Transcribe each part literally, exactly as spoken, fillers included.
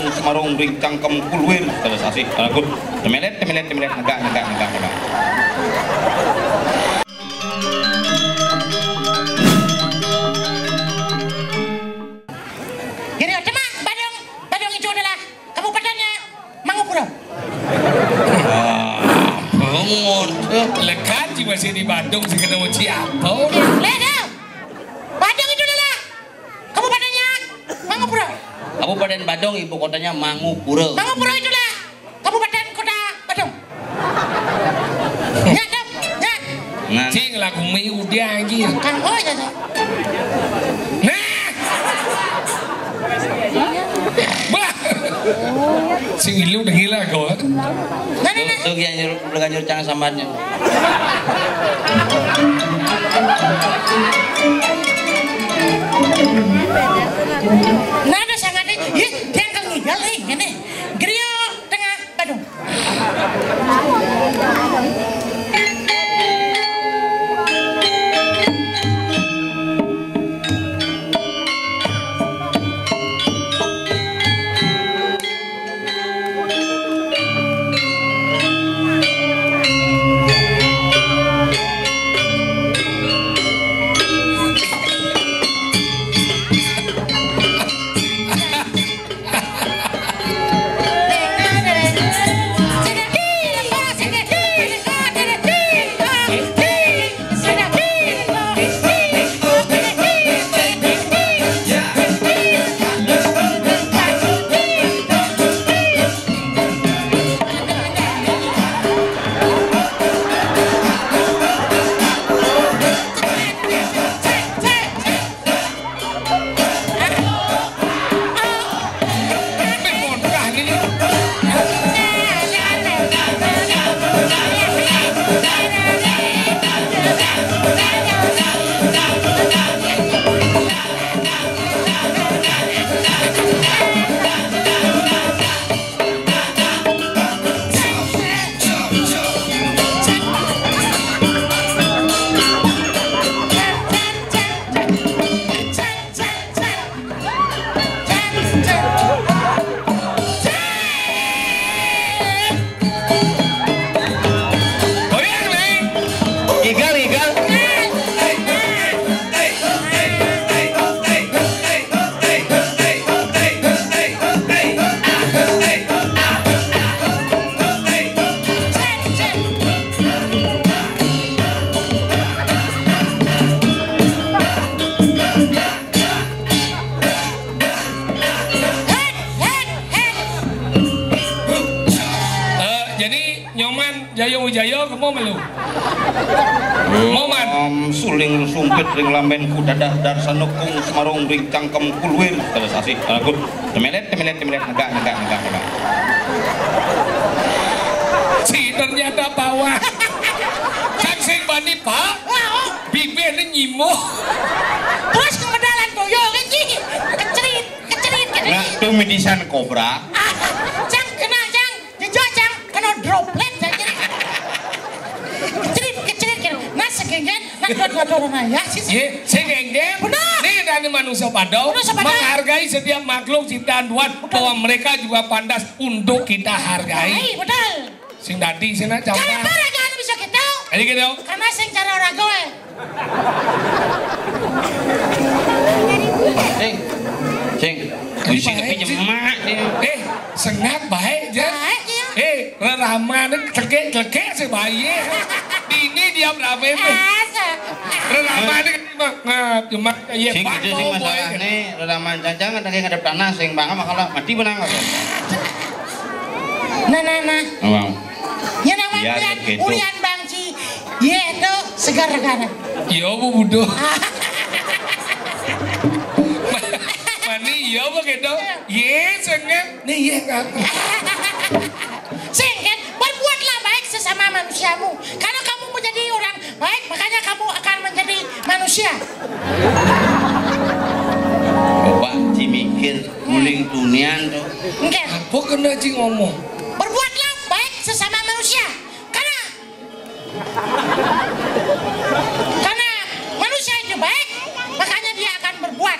Semarung ring cangkem kulwir terus asih ragut. Temelet, temelet, temelet, negak, negak, negak, negak. Jadi, Demak, Badung, Badung itu adalah kabupatennya Mangupura. Ah, bangun. Lekat sih masih di Badung sih, kena uji apa? Leh, dah. Badung itu adalah kabupatennya Mangupura. Kabupaten Badung, ibu kotanya Mangupura. Mangupura itulah kabupaten kota Badung. Ya, dah. Ya. Nah. Cing, lagu mi udah, anjir. Kang, oh, ya, ya. Nah. Bah. Si Wilu udah gila kau, ah. Nah, nah, nah. Tuh, tuh, Gianyur, udah Gianyur, jangan sambatnya. Nah, ada sangatnya. Ih, dia kan ngidal, eh, gini. Griya Tengah Badung. Igal, igal. Eh, jadi Nyoman Jaya Wijaya, kamu melu? Moman. Om suling sumpit ring lamben ku dadah darsana kung semarung ring cangkem kulwir terus asih ragut. Temelet, temelet, temelet, negak, negak, negak, negak. Si ternyata bawah. Sang sing bani, Pak. Bibirnya nyimuh. Terus kemedalan toyo kan, Ji? Kecerit, kecerit, kecerit. Nah, tuh midisan kobra. Ah, Cang, kena, Cang. Jejak, Cang. Kena droplet, Cang. Kecerit, kecerit, kecerit. Nah, segenggen, nah, dua-dua dorong aja, sih. Ye, segenggen. Benar. Nih, dari manusia Badung, manusia Badung, menghargai setiap makhluk ciptaan Tuhan, betul, bahwa mereka juga pantas untuk kita hargai. Hai, betul. Sing dadi sing nak. Kenapa raga anu bisa gitu? Ayo gitu. Karena sing cara raga, eh. Sing. Sing. Wis sing pinjemak dia. Eh, sengat baik, Jan. Baik, iya. Eh, rerama ni cekek-cekek sih baik. Dini dia berapa itu? Asa. Rerama ni cuma, cuma, ya, sing gitu sih masalah ni, rerama jangan ada yang ngadep tanah, sing banget, kalau mati menang apa? Nah, nah, nah. Abang. Ya, nama ulian, gitu. Ulian Bang Ci. Ye, itu segar kan? Iya, Bu, bodoh. Mani, iya, Bu, gitu. Ye, sengat. Nih, iya, kan? Sing, kan? Berbuatlah baik sesama manusiamu. Karena kamu menjadi orang baik, makanya kamu akan menjadi manusia. Coba Ci mikir, guling tunian tuh. Oke. Apa kena Ci ngomong? Berbuatlah baik sesama manusia. Karena, karena manusia itu baik, makanya dia akan berbuat.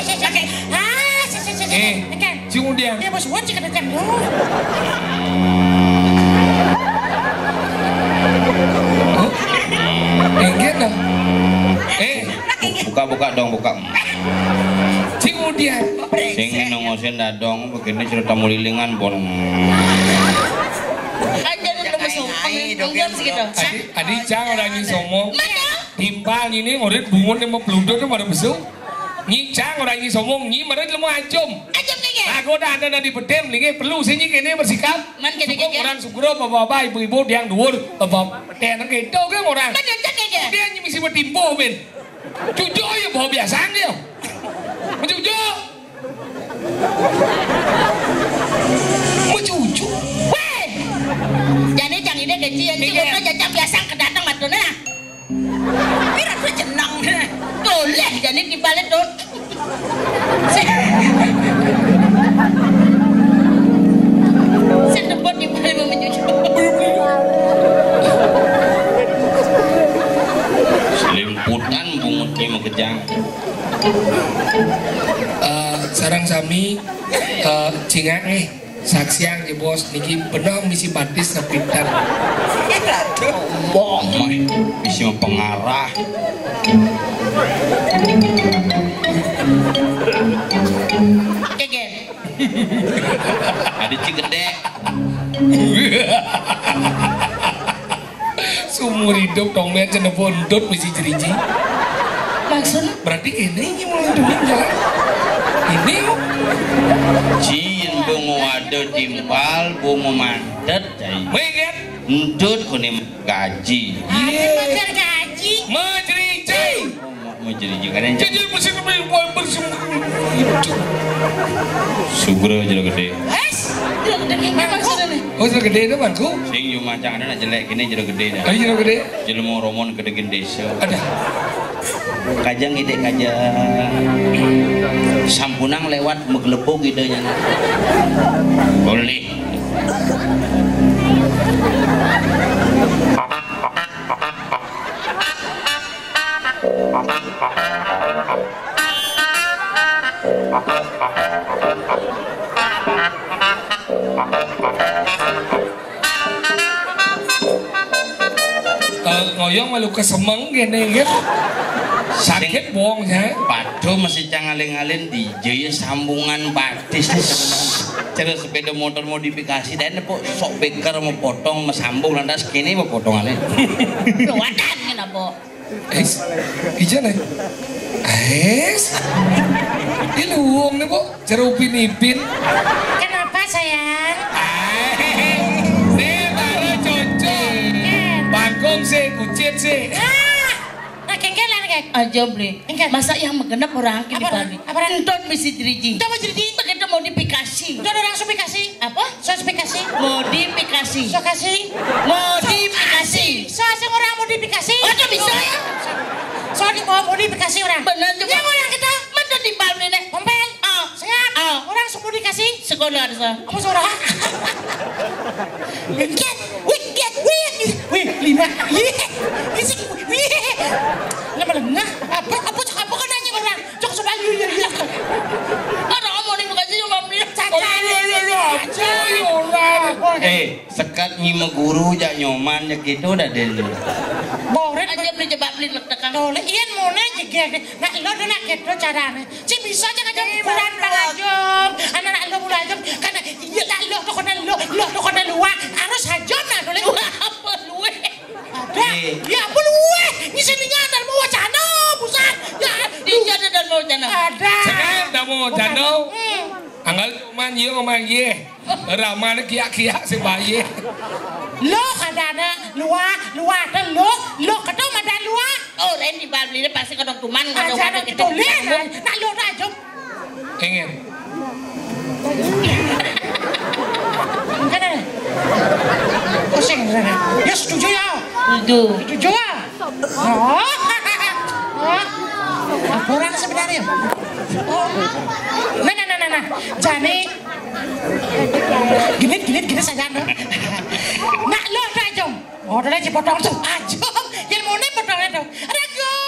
Oke. Ah, sih, sih, sih, sih. Eh, Oke. Cing Udiang. Ya, bos, buat sih kata jam. Buka dong, buka. Sing udian. Sing nongosin dadong, begini cerita mulilingan, bon. Aja lu lemes. Enggak sih gitu. Adi, adi cang orang nyi somong. Timpal ini orang bungun yang mau peluduk tuh pada besuk. Nyi cang orang nyi somong, nyi mara lemu ajum. Ajum nih, ya? Aku udah ada di bedem nih, perlu sih nyi kene bersikap. Man kene, orang sugro, bapak-bapak, ibu-ibu, yang duur, bapak-bapak, gitu kan orang. Bener, cek, ya? Dia nyi misi bertimpo, men. Cucuk ya, bawa biasa dia. Cucuk. Mau cucuk. Weh. Jadi cang ini kecil, yang cucuk aja, cang biasa kedatang matuna. Pira tuh jenang. Toleh, jadi dibalik tuh. Sing, sing debut dibalik mau cucuk. Selimputan bungut ki makejang. Eh, sareng sami, eh, cingak, eh, saksiang, jebos niki bener misi batis sepinter. Bohong, misi pengarah. Kege. Adi ci gede. Seumur hidup dong, men, cenah bontot misi jeriji. Maksudnya? Berarti ini yang mau hidupin jalan. Ini. Cin bungu ada timpal, bungu mantet, cai. Weh, kan? Entut kuning gaji. Ada pacar gaji. Mau jeriji. Mau jeriji kan yang jadi bersih, bersih, bersih. Sugro jero gede. Es, jero gede kayak gimana maksudnya? Oh, jero gede itu, Bangku. Sing yo mancang ada nak jelek gini jero gede dah. Oh, jero gede. Jelema romon kedegin desa. Ada. Kajang ide kajang. Sampunang lewat meglepung idenya. Boleh. Eh, ngoyong malu kesemeng gini, gitu. Sakit bohongnya. Waduh, masih cangaling-aling di jaya sambungan batis. Cara sepeda motor modifikasi, dan kok sok beker mau potong, mau sambung, lantas kini mau potongannya. Wadah, kenapa? Es, ijan, eh. Es. Ini uang nih, Bu. Cara Upin Ipin. Kenapa, sayang? Eh, ini baru cocok. Ken. Bangkong sih, kucit sih. Ah, nah, kengkelan, Kek. Aja, Bli. Engke. Masa yang menggenep orang ke di Bali. Apa? Entut misi jeriji. Entut misi jeriji. Begitu modifikasi. Entut orang modifikasi. Apa? Spesifikasi. Modifikasi. Spesifikasi. Modifikasi. Soal sing orang modifikasi. Oh, itu bisa ya? Soal di bawah modifikasi orang. Bener juga. Yang orang kita. Bener di Bali nih. Pompel. Oh. Sehat. Oh. Orang semodifikasi. Sekolah ada. Apa suara? Wih, wih, wih, wih, lima, wih, isi, wih, lima lengah, apa, apa, apa, apa kena nyi orang, cok sebal, iya, iya, iya. Ada apa nih, bukan sih, Om Amri? Caca. Oh, iya, iya, iya, apa, iya, orang. Eh, sekat nyi meguru, jak nyoman, jak gitu, dah deh lu. Boret aja beli jebak beli lek tekan. Tole, iyan mone jegege. Nak lo dene gitu carane. Cik bisa aja ngajak ukuran Bang Ajum. Anak-anak lo mulai Ajum. Karena iya, nak lo tuh kena lo, lo tuh kena luar. Harus Ajum, nah, dole. Wah, apa luwe? Ada. Eh. Ya, apa luwe? Ini sininya ada mau wacana, busan. Ya, di jana dan mau wacana. Ada. Sekarang dah mau wacana. Hmm. Anggal cuman iya ngomong iya. Ramane kiak-kiak sing bayi. Lo kadane luah, luah, lo, lo kedo madan luah. Oh, Ren di Bali pasti kedo tuman, kedo. Aja ada kedo. Tulis, nak lo dah jom. Ingin. Enggak deh. Pusing, Ren. Ya setuju ya. Setuju. Setuju ya. Oh. Oh. Kurang sebenarnya. Oh. Nah, nah, nah, nah, nah. Jani. Gini, gini, gini saja, no. Nak lo ada aja. Oh, ada aja potong tuh. Aja. Yang mana potongnya tuh? Ragu,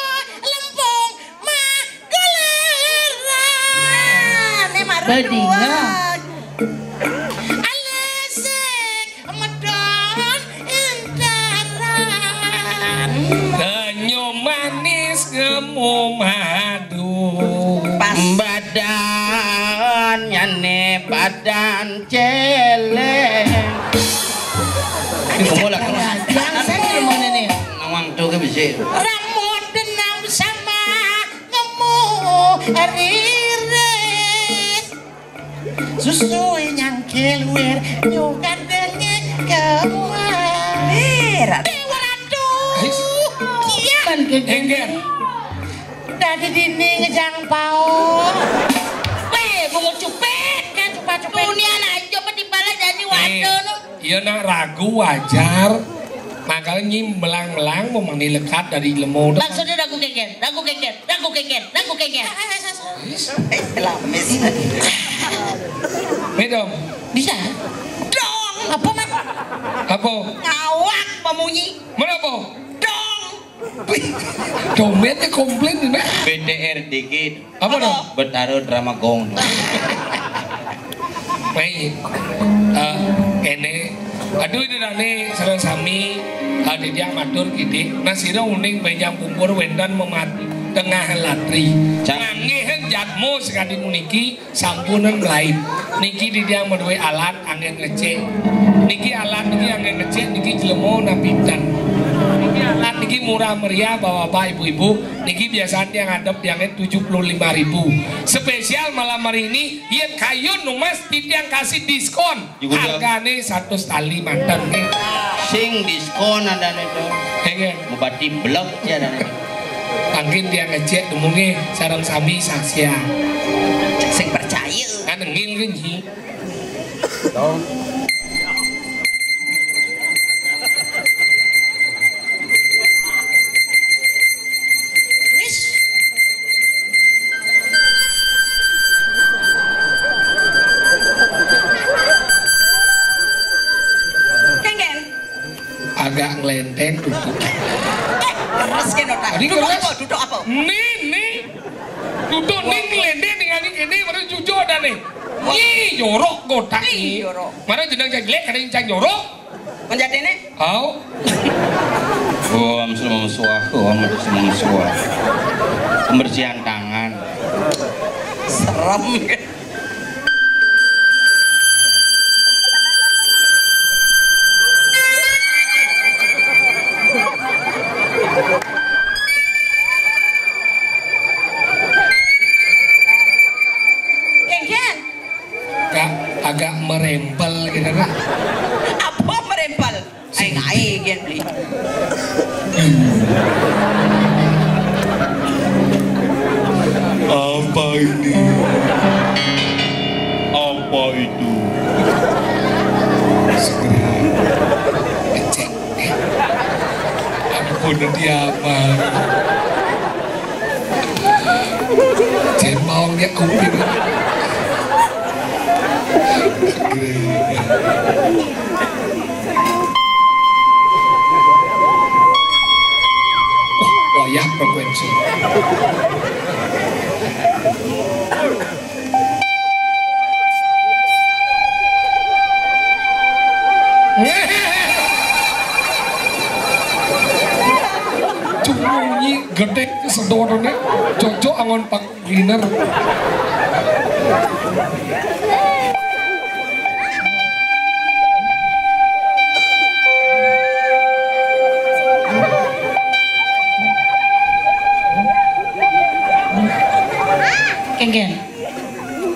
lempung, mah, geleran. Ini marah. Badingan. Alesik, medon, indaran. Senyum manis, ngemu manis. Badan nyane badan celeng. Kamu lah, kamu. Yang saya di mana nih? Nawang tuh ke bisi. Rambut denam sama ngemu riris. Susu nyangkil wir nyukan dengi kemar. Eh, Ratu. Ais. Iya. Engger. Dadi dini ngejang pao. Weh, bungut cupet kan, cupet-cupet. Dunia lanjut apa di pala jani waduh lu. Iya, nak, ragu wajar. Makanya nyi melang-melang mau mani lekat dari ilmu. Maksudnya ragu kengken, ragu kengken, ragu kengken, ragu kengken. Ais. Eh, lamis. Medom. Bisa? Dong. Apa, Mak? Apa? Ngawak memunyi. Mana apa? Dong. Dompetnya komplain ini. B T R dikit. Apa dong? Betara drama gong. Baik. Eh, ini. Aduh, ini Rani sareng sami, eh, Didiang matur kidik. Nasira uning benjang pungkur wénten memat tengah latri. Cang- Manggihin jatmu sekadi puniki. Sampunen mlaib. Niki Didiang madué alat anggén ngecék. Niki alat niki anggén ngecék niki jelema napi ten. Niki alat niki murah meriah bapak-bapak ibu-ibu. Niki biasanya yang ngadep yang tujuh puluh lima ribu. Spesial malam hari ini, yén kayun numas Didiang kasih diskon. Juga dia. Hargane satus tali manten nggih. Sing diskon andane to. Nggih. Mubati blek ya andane. Mangkin dia ngecek dumunge sareng sami saksian. Sing percaya. Kan ngil kan ji. Wis. Kengken. Agak ngelenteng duduk. Eh, terus kena tak. Tadi duduk keras. Apa? Duduk apa? Nih, nih. Duduk nih ngelenteng nih, ini, ini baru jujur ada nih. Ih, jorok kotak nih. Ih, jorok. Mana jeneng cang jelek, ada yang cang jorok. Menjadi nih. Au. Om Sum Swaha, Om Sum Swaha. Pembersihan tangan. Serem. Kengken. Kak, agak merempel gitu, Kak. Apa merempel? Aing, aing, gen beli. Apa ini? Apa itu? Segera cek. Ampun, dia apa? Cemong ya kuping. Wayah frekuensi. Cuma nyi gedek sedorone, cocok angon pak Winner. Kengken.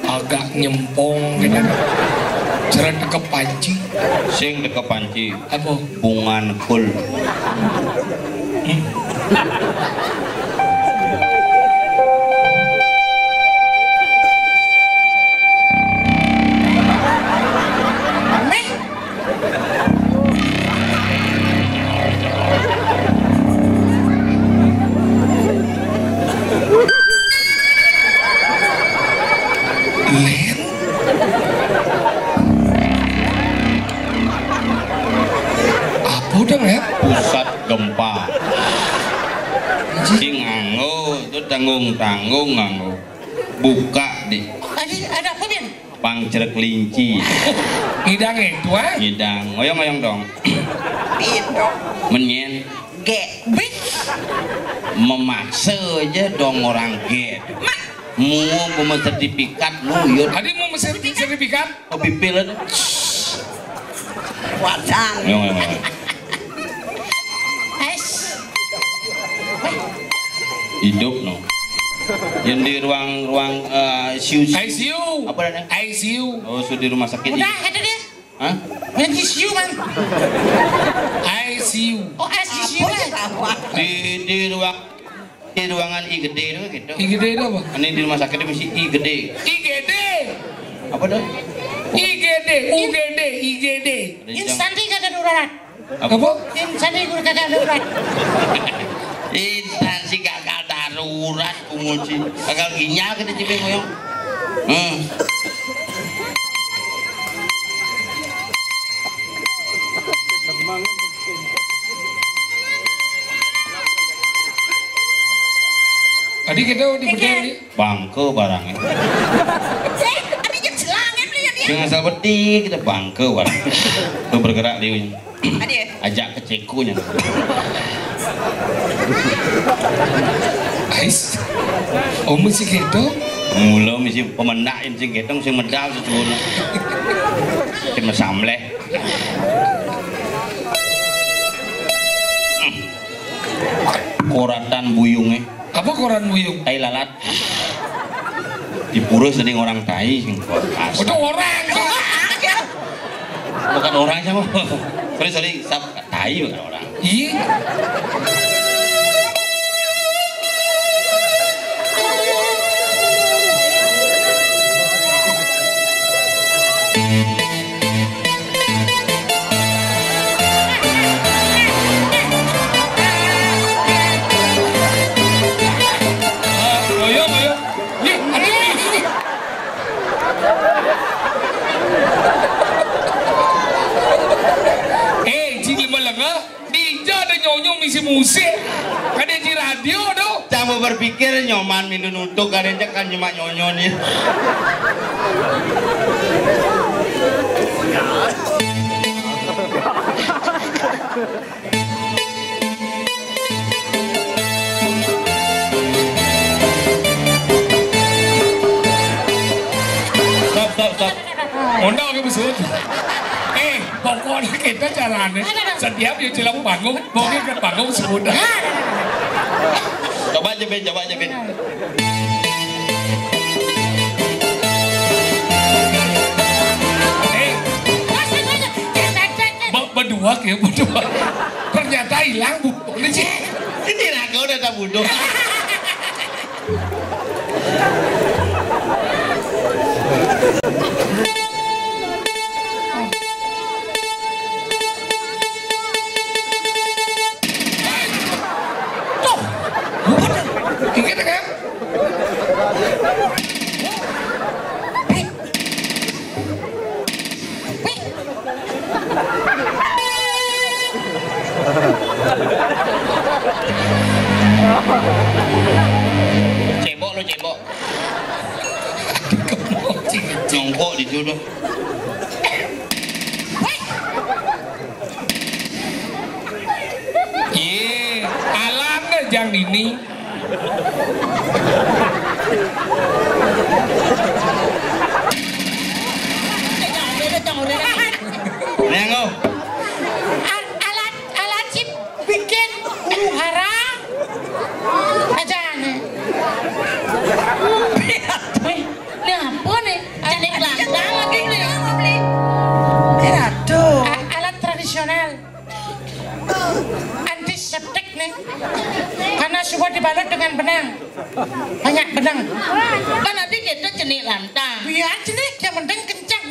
Agak nyempong gitu. Cara tekep panci. Sing tekep panci. Apa? Bungan kul. Len? Apa dong, ya? Pusat gempa. Sing nganggo, itu tanggung-tanggung nganggo. Buka deh. Ada, ada apa, Bin? Pangcerek linci. Ngidang itu, ah? Ngidang. Ngoyong-ngoyong dong. Bin dong. Menyen. Ge. Bin. Memaksa aja dong orang ge. Mak. Mu, mu sertifikat, mu, yo. Adi mu serti-, sertifikat? Kopi pil ada. Wajan. Yo, yo, yo. Ais. Hidup, no. Yang di ruang, ruang, eh, I C U. I C U. Apa namanya? I C U. Oh, sudah di rumah sakit. Udah, itu dia. Hah? Yang I C U, Bang. I C U. Oh, I C U, Bang. Di, di ruang, di ruangan I G D itu gitu. I G D itu apa? Ini di rumah sakit itu mesti I G D. I G D. Apa tuh? I G D, U G D, I G D. Instansi gawat darurat. Apa? Apa? Instansi gawat darurat. Instansi gawat darurat, ku nguji. Gagal ginjal kita, Cibeng, ngoyong. Hmm. Tadi kita di bedah nih. Bangke barangnya. Sih, tadi jam selang, ya, beli, ya, dia. Jangan sabar, di kita bangke barang. Tuh bergerak dia. Ada ya? Ajak ke cekunya. Ais. Oh, mesti gitu? Mula mesti pemendakin sing gitu, sing medal sesuatu. Sing mesamleh. Koratan buyungnya. Apa koran buyung? Tai lalat. Dipurus tadi orang tai sing kasar. Itu orang. Bukan orang siapa? Sorry, sorry, sap tai bukan orang. Iya. Ayo, ayo. Ih, aduh. Eh, jing lima lenga, dija ada nyonyo misi musik. Kada di radio tu. Kamu berpikir nyoman minum nutuk, kada aja kan cuma nyonyo nih. Stop, stop, stop. Undang ke besut. Eh, pokoknya kita caranya setiap dia jelang panggung, mungkin ke panggung sudah. Coba aja, Ben, coba aja, Ben. Eh, be-, berdua ya, berdua. Ternyata hilang, Bu. Ini sih. Ini raga udah tak bunuh. Tuh. Ingat kan? Cebok lu, cebok. Nyongkok di situ. Iya, alam deh, jang ini. Nengo. Al-, alat, alat sih bikin huru-hara aja nih. Wih, ini apa nih? Alat lantang lagi nih. Aduh. A-, alat tradisional. Antiseptik nih. Karena semua dibalut dengan benang. Banyak benang. Kan nanti kita jenik lantang. Biar jenik, yang penting kencang.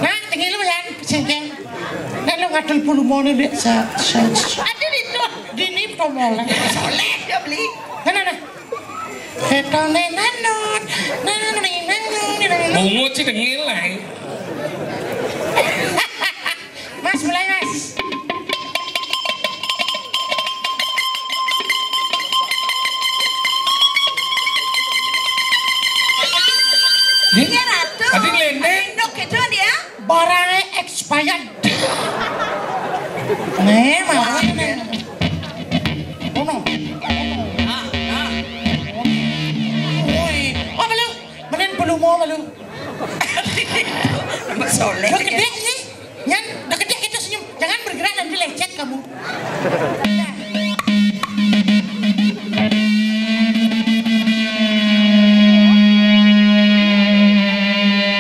Nah, tinggi lu ya, sengkeng. Nah, lu ngadul bulu mone, Dek. Sa-, sa-, sa-, ada di tuh. Dini tomol. Soleh dia beli. Nah, nah, nah. Ketone nanut. Nanut, nanut, nanut. Bungut sih dengil lah. Mas, mulai, Mas. Iya, Ratu. Tadi ngelendeng. Ngelendok gitu dia. Barangnya expired. Nih, mau nih. Ono. Ah, ah. Woi, Lu mau malu. Soleh. Udah gede ini. Nyan, udah gede kita senyum. Jangan bergerak, nanti lecet kamu.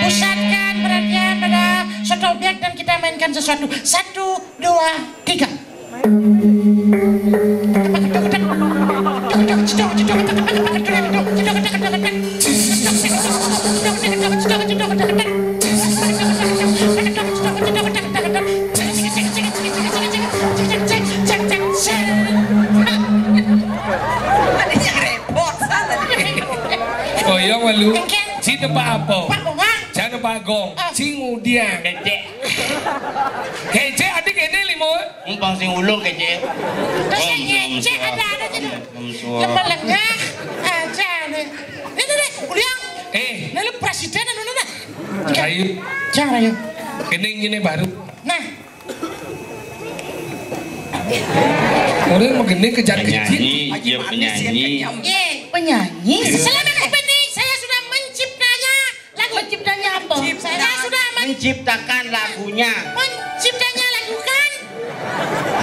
Pusatkan perhatian pada suatu objek dan kita mainkan sesuatu. Satu, dua, tiga. Adanya repot, salah. Koyong malu. Engke. Si tempat apa? Pak Bunga. Jangan Pak Gong. Ah. Si ngudiang. Kecek. Kecek adik ini limo. Umpang sing ulung kecek. Terus yang ngecek ada-ada aja. Lemah lengah aja nih. Ini nih, kuliah. Eh. Nah, lu presiden anu nih. Rayu. Jangan Rayu. Ini, ini baru. Nah. Orang begini kejar-kejar. Penyanyi, iya, penyanyi. Ye, penyanyi. Selamat opening, saya sudah menciptanya lagu. Menciptanya apa? Saya sudah men- Menciptakan lagunya. Menciptanya lagu kan?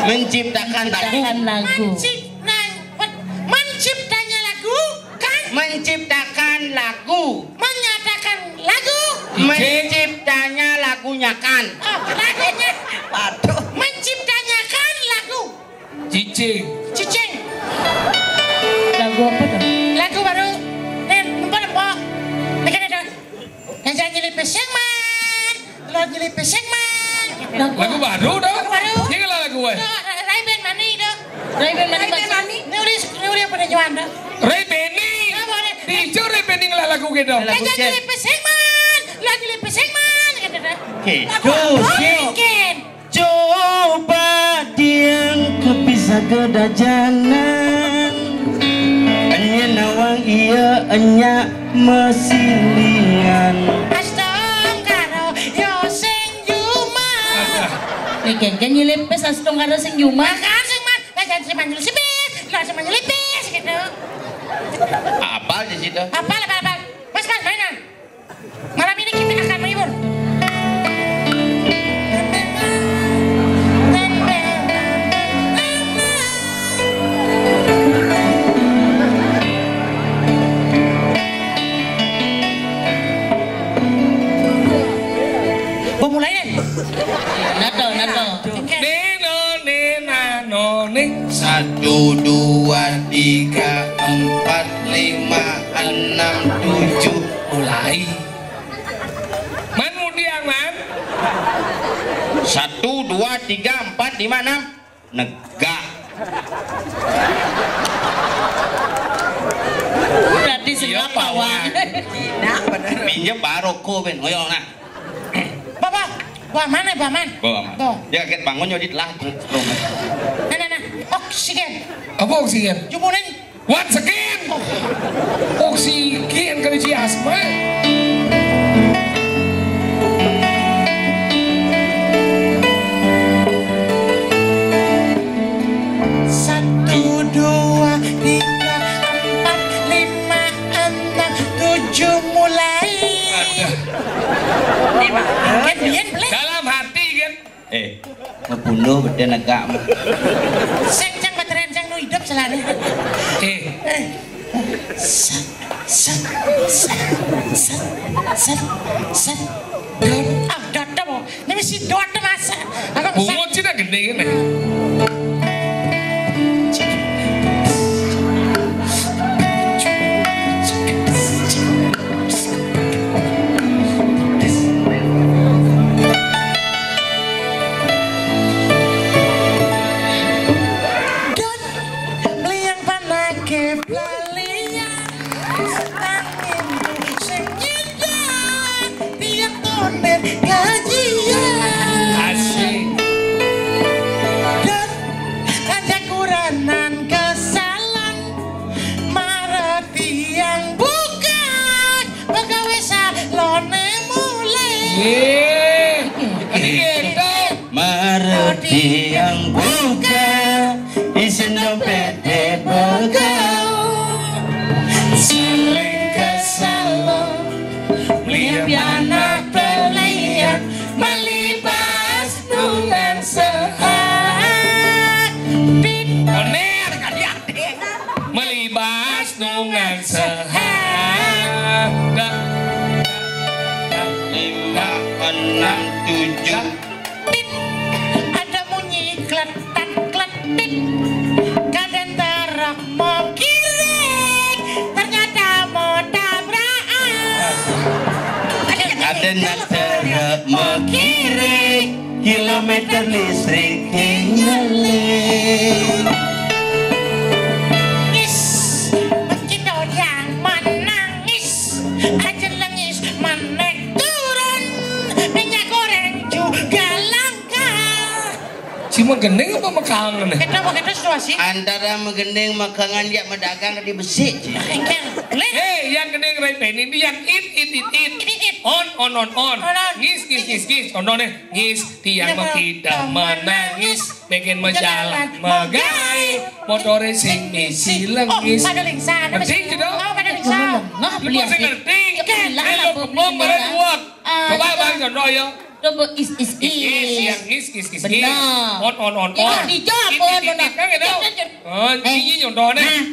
Menciptakan lagu. Menciptakan lagu. Mencip-, nah, men-, menciptanya lagu kan? Menciptakan lagu. Menyatakan lagu. Menciptanya lagunya kan. Oh, lagunya. Waduh. Menciptanya kan lagu. Cicing. Cicing. Lagu apa tuh? Lagu baru. Nih, empok-empok. Ini kan ada. Yang jangan nyelip peseng, Man. Lo nyelip peseng, Man. Lagu baru dah. Lagu baru. Ini lah lagu, eh. Ray Ben Mani dah. Ray Ben Mani. Ray Ben Mani. Ini udah, ini udah pada jual dah. Ray Benny. Apa nih? Dijur Ray Benny ngelah lagu gitu. Yang jangan nyelip peseng, Man. Lo nyelip peseng, Man. Gitu dah. Oke. Lagu apa? Tuh, sih. Mungkin. Coba diang kepisah kedajangan. Enya nawang iya enya mesilian. Astong karo yo sing juma. Nek kengken nyelip pes astong karo sing juma. Makan sing man, lah jangan sing manjul sipis, lah sing manjul lipis gitu. Apal di situ. Apal, apal, apal. Pas, pas, mainan. Malam ini kita akan menghibur. Mau mulai deh. Nato, nato. Oke. Neno, nena, none. Satu, dua, tiga, empat, lima, enam, tujuh. Mulai. Man mudiang, Man. Satu, dua, tiga, empat, lima, enam. Negak. Berarti iya, sengap, Pak Wan. Wan. Pinjam baroko, Ben. Ayo, nah. Bapak, bawa mana, bawa mana? Bawa mana? Bawa. Ya, kaget bangun, nyodit lah. Nah, nah, nah. Oksigen. Apa oksigen? Jumunin. Once again. Oksigen kali si Asma. Satu, dua, tiga, empat, lima, enam, tujuh, mulai. Aduh. Lima. Kan, Yan, boleh? Dalam hati, kan? Eh, ngebunuh beda negak mah. Sing cang baterai cang nu hidup selane. Eh. Eh. Set, set, set, set, set, set. Dot. Ah, dot apa? Ini mesti dot, Mas. Aku bungut sih dah gede ini. Don, liang panake balian, angin sing nyedot, tiang tonir gajian. Asik. Don, aja kuranan kesalan, marep tiang buka, pegawe salone mulai. Ye. Iki gitu. Marep tiang buka, isin dompete bekal. Saling kesalon. Tujuh. Tit. Ada munyi kletat kletit. Kadén terok mau kirik. Ternyata mau tabrakan. Ada nyata mau kirik. Kilometer listrik tinggalin. Ngis, begitu yang menangis. Aja lengis, menek turun. Minyak goreng juga langka. Si magending apa mekangan? Kita mau kita situasi. Antara magending, mekangan, ya medagang di besi. Engkel. Hei, yang gending rai penin, yang it, it, it, it. It, it, it. On, on, on, on. On, on. Ngis, ngis, ngis, ngis. Contohnya, ngis, tiang mekita menangis, bikin menjalan, megai, motoré sing misi lengis. Oh, pada lingsan. Ngerti gitu? Oh, pada lingsan. Lu masih ngerti? Ayo, kembang bareng kuat. Coba, Bang, contoh ya. Coba is, is, is. Is, yang is, is, is, is. Benar. On, on, on, on. Ijo apa, on, on, on? Kan gitu. Oh, ini contohnya. Nah.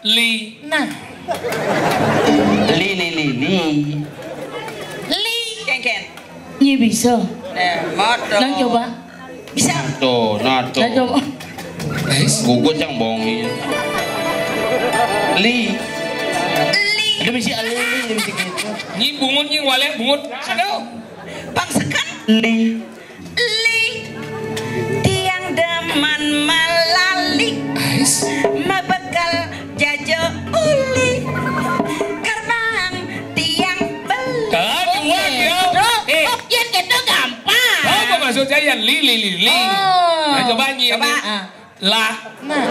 Li. Nah. Li, li, li, li. Li. Ken, Ken. Nyi bisa. Eh, moto. Nah, coba. Bisa. Tuh, nah tuh. Nah, coba. Gugut yang bongi. Li. Li. Ada misi ali, ada misi gitu. Nyi bungut, nyi walek bungut. Aduh. Bang sekan. Li. Li, tiang demen melali, mebekel jajo uli, kerbang tiang beli. Kedua dia. Bro, eh, oh, yang gitu gampang. Apa maksudnya yang li, li, li, li? Oh. Nah, coba nyi. Coba. Ah. Lah. Nah.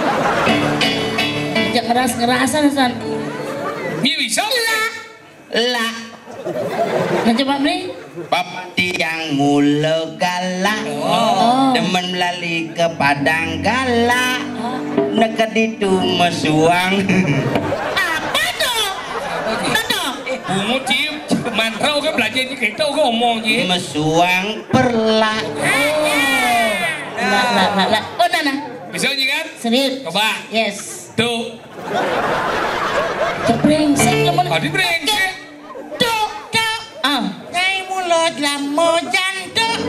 Jangan ngeras-ngerasan, San. Nyi bisa? Lah. Lah. Nah, coba, Bli. Bab tiang mula galak. Oh. Demen lali ke Padang galak. Oh. Neked itu mesuang. Apa tuh? Apa tuh? Bungut, Ci. Mantra ke belajar, Ci. Kita ke omong, Ci. Mesuang perlak. Lah, lah, lah, lah. Oh, nah, nah. Bisa, Ci, kan? Serius. Coba. Yes. Tuh. Cek brengsek, temen. Tadi brengsek. Duk, duk. Ah. Nyai mulo lamo jantuk.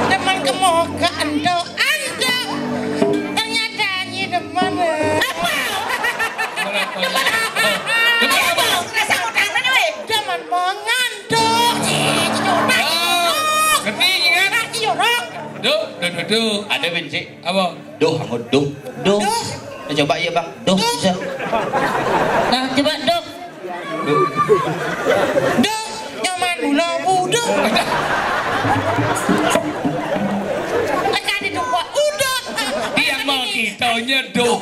Demen kemo ke entuk, entuk. Ternyata nyi demen. Apa? Demen apa? Demen apa? Rasa utang mana, weh? Demen mengantuk. Ih, coba. Oh, ngerti, kan? Nah, iya, Rok. Duh, duh, duh, duh. Ada, Bin, Cik. Apa? Duh, anggo duh. Duh. Duh. Eh, coba iya, Bang. Duh, duh, bisa. Nah, coba duh. Duh. Duh, nyaman mula buduh. Tekan itu gua udah. Dia mau kita nyeduh.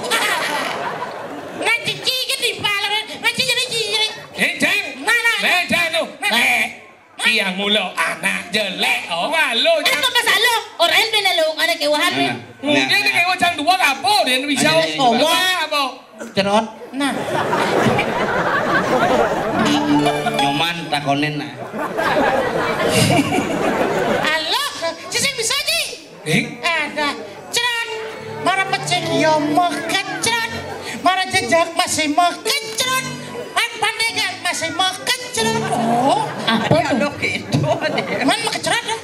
Ngaji cici ke di paler, ngaji jadi cici. Eh, Ceng. Mana? Eh, Ceng tuh. Nah. Eh. Iya, mulo anak jelek. Oh, malu. Apa masalah? Orang yang bina lu, anak kewahan nih. Nah, mungkin nah, kewa cang dua apa dia bisa. Ayo, ayo, oh, coba. Wah, apa? Cerot. Nah. Nyoman takonin, nah. Halo, sisi bisa, Ji? Eh? Ada. Cerot. Mara pecik yo mekecrot. Mara jejak masih mekecrot. An pandegan masih mekecrot. Oh. Apa tuh? Aduh, gitu. Man mekecrot, ya?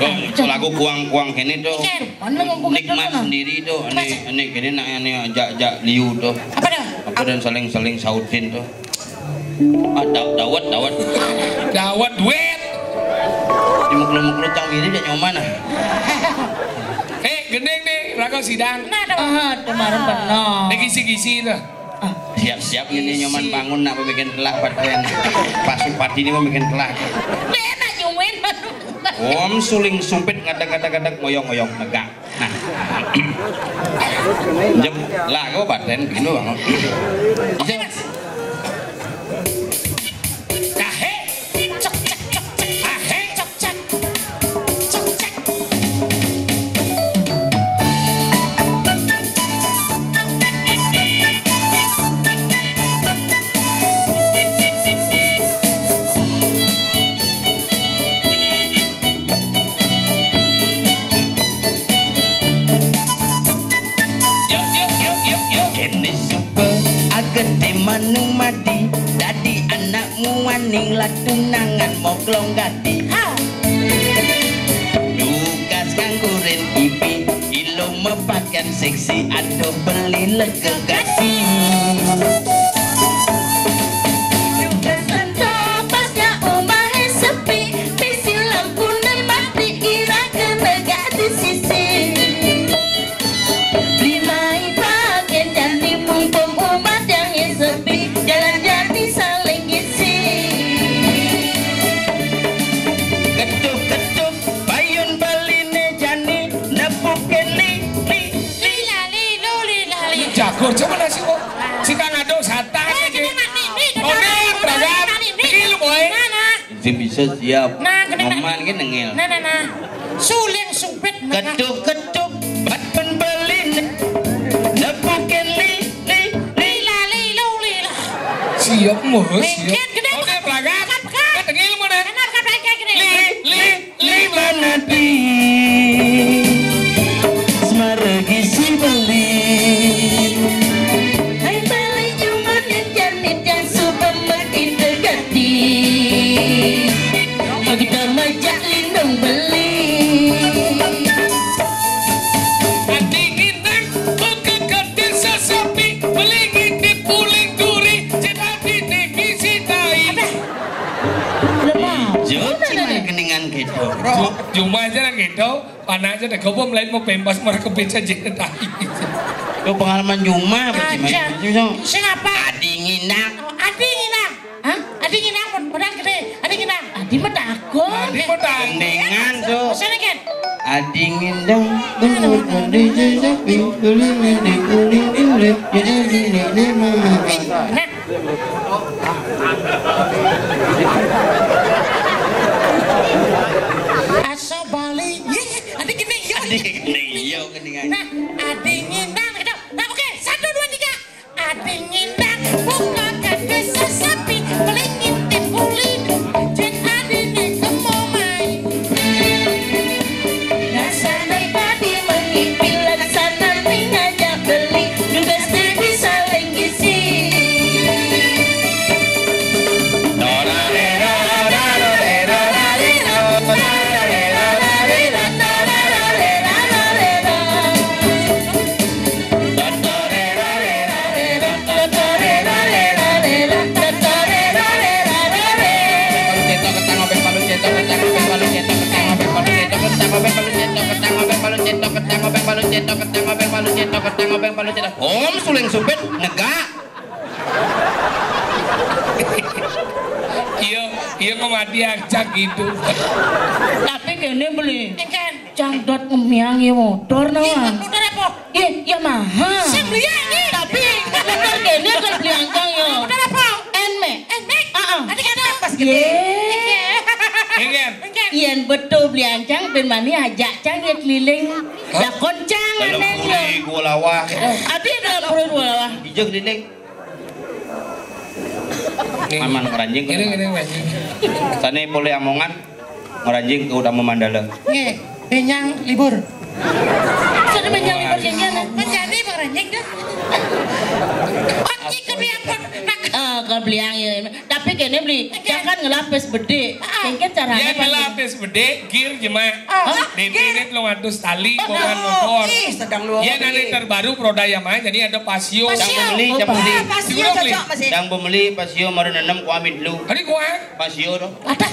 Oh, lagu kuang-kuang ini tuh. Ikan. Mana ngomong nikmat gitu, nah? Sendiri tuh. Ini, ini gini, nah, ini ajak-ajak liu tuh. Apa dah? Apa dan saling-saling sautin tuh. Ah, da-, dawet, dawet. Dawet duit. Di muklu-muklu tang mirip ya nyoman, ah. Eh, gending nih, raga sidang. Nah, ada. Ah, kemarin pernah. Ini kisi-kisi tuh. Ah. Siap-siap ini nyoman bangun nak bikin telah paten. Pasupati ini mau bikin telah. Dia nak nyumin. Om suling sumpit ngadak-ngadak-ngadak, ngoyong-ngoyong negak. Nah. Jep, lah, kau paten gini, Bang. Jep. Kahe. Cok, cek, cok, cek. Kahe. Cok, cek. Cok, cek. Yuk, yuk, yuk, yuk, yuk. Kene suba agete manu madi, dadi anakmu waning latunangan moglong gati. Ha! Mepakan seksi, aduh beli lega gati. Juga sentoh pasnya umahé sepi, bisi lampuné mati, ira kena gak di sisi. Beli mai pakan jani, mumpung umah tiangé sepi, jalan jani saling ngisi. Ketuk-ketuk payun baliné jani, nepukin li, li. Lila, lilu, lila, li. Jago, coba nasi kok. Si Kang Aduk satan. Eh, aja. Kita mati, ini, oh, kita mati, berangkat. Mati, ini. Ini lu, boy. Nah, nah. Izin bisa siap. Nah, kena, nah. Ngoman ki nengil. Nah, nah, nah. Suling sumpit, nah. Ketuk-ketuk, baton baliné. Nepukin li, li, li. Lila, lilu, lila. Siap, Mas, siap. Lengket, gede. Oke, berangkat. Berangkat, berangkat. Kan tengil, mana? Enak, kan, berangkat, gede. Li, li. Lima nadi semargi si beli. Hai beli, cuman yang jani, yang suka makin degati. Kita majak lindung beli. Adi nginang, buka kati sesepi, beli ngintip uling duri, cedati nih bisi tai. Apa? Udah, Pak. Jot, cuma keningan gitu. Ju-, cuma aja lah gitu. Panah aja deh, gua mulai mau bebas mereka beca aja tadi. Yo, pengalaman Juma, apa sih, Mas? Aja. Itu, so. Sing apa? Adi nginang. Oh, Adi nginang. Hah? Adi nginang, pun benar gede. Adi nginang. Adi mah takut. Adi mah takut. Gendingan, so. Pesannya kan? Adi ngindang. Nah. Asa Bali. Iya, iya. Adi gini, iya. Adi gini, iya, gini. Nah, Adi ngindang gitu. Nah, oke, satu, dua, tiga. Adi ngindang, buka kaki sesepi, pelingin timbulin, cek Adi nih kemo main. Rasane tadi mengipil, laksana ning ngajak beli, tugas dhewe saling ngisi. Om suling sumpit negak. Iya, iya, kok mati acak gitu. Tapi kene beli. Engken. Cangdot ngemiang ya motor, nah. Iya, motor apa? Iya, Yamaha. Sing beli ya, ini. Tapi motor kene kan beli angkang ya. Motor apa? Nmax. Nmax? Heeh. Nanti kan pas gitu. Iya. Engken. Engken. Yen betul beli angkang, ben mani ajak cang ya keliling. Hah? Lakon cang. Dalam aneh, buri ya. Gua lawah. Adi dalam buri gua lawah. Ijo keliling. Nih. Aman, ngranjing. Ini, ini, ini. Sane pole amongan, ngranjing ke utama mandala. Nggih, benyang libur. Sudah benyang libur, jangan. Menjadi ngranjing dah. Oke, kebiang pun. Nah. Eh, kalau beliang ya. Tapi kene beli, jangan ngelapis bedik. Ah. Kengken carane. Ya, ngelapis bedik, gear jemak. Ah. Hah? Ditirit lo ngatus tali, oh, pongan motor. Ih, sedang luar. Ya, nanti terbaru produk yang main, jadi ada Pasio. Pasio. Cang beli, cang beli. Ah, Pasio. Dulu beli. Cocok, Mas. Cang beli Pasio, mari nenem ku amit dulu. Tadi kuat. Pasio dong. Ada.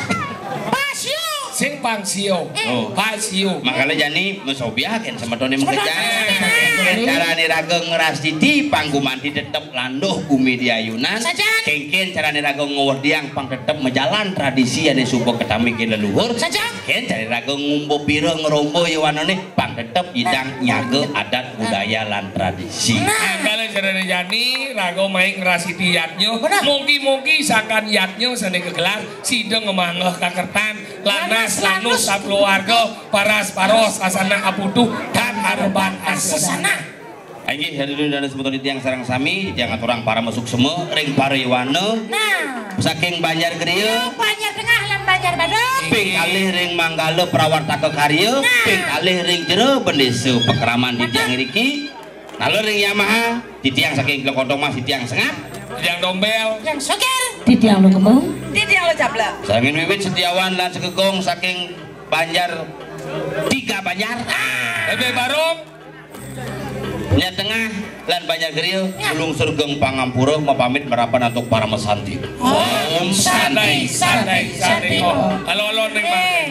Pasio. Sing Pangsio. Eh. Oh. Pasio. Makanya jani mesobiaken semetone mengejang. Semetone. Carane raga ngerastiti panggumanti tetep landuh gumi di ayunan. Sajan. Kengken carane raga ngewediang pang tetep mejalan tradisi ane suba ketami ke leluhur. Sajan. Ken carane raga ngumbo pira ngerombo yawanane pang tetep idang nyaga adat budaya lan tradisi. Nah. Angkale carane jani raga main ngrasiti yadnya. Bener. Mugi-mugi sakan yadnya sane kegelar sida ngemanggeh kakertan lanas lanus sakeluarga paras paros asana aputu dan areban asesana. Inggih, hadirin dan semeton titiang sareng sami, titiang aturang para mesuk sema ring para yowana. Nah. Saking Banjar Griya, Banjar Tengah lan Banjar Badung. Ping kalih ring Manggala Prawartaka Karya, nah. Ping kalih ring Jero Bendesa Pakraman titiang ngriki. Lalu ring Yamaha, titiang saking Klekotong Mas, titiang Sengap. Titiang Tombel. Titiang Sogir. Titiang Lukemung. Titiang Lecablak. Sangin Wiwit Setiawan lan Segegong saking Banjar Tiga Banjar. Ah. Bebek Barung. Nya tengah lan banjar griya, ulung surgeng pangampura, mapamit marapan antuk parama santi. Om santi, santi, santi. Oh, alon-alon ning mangke.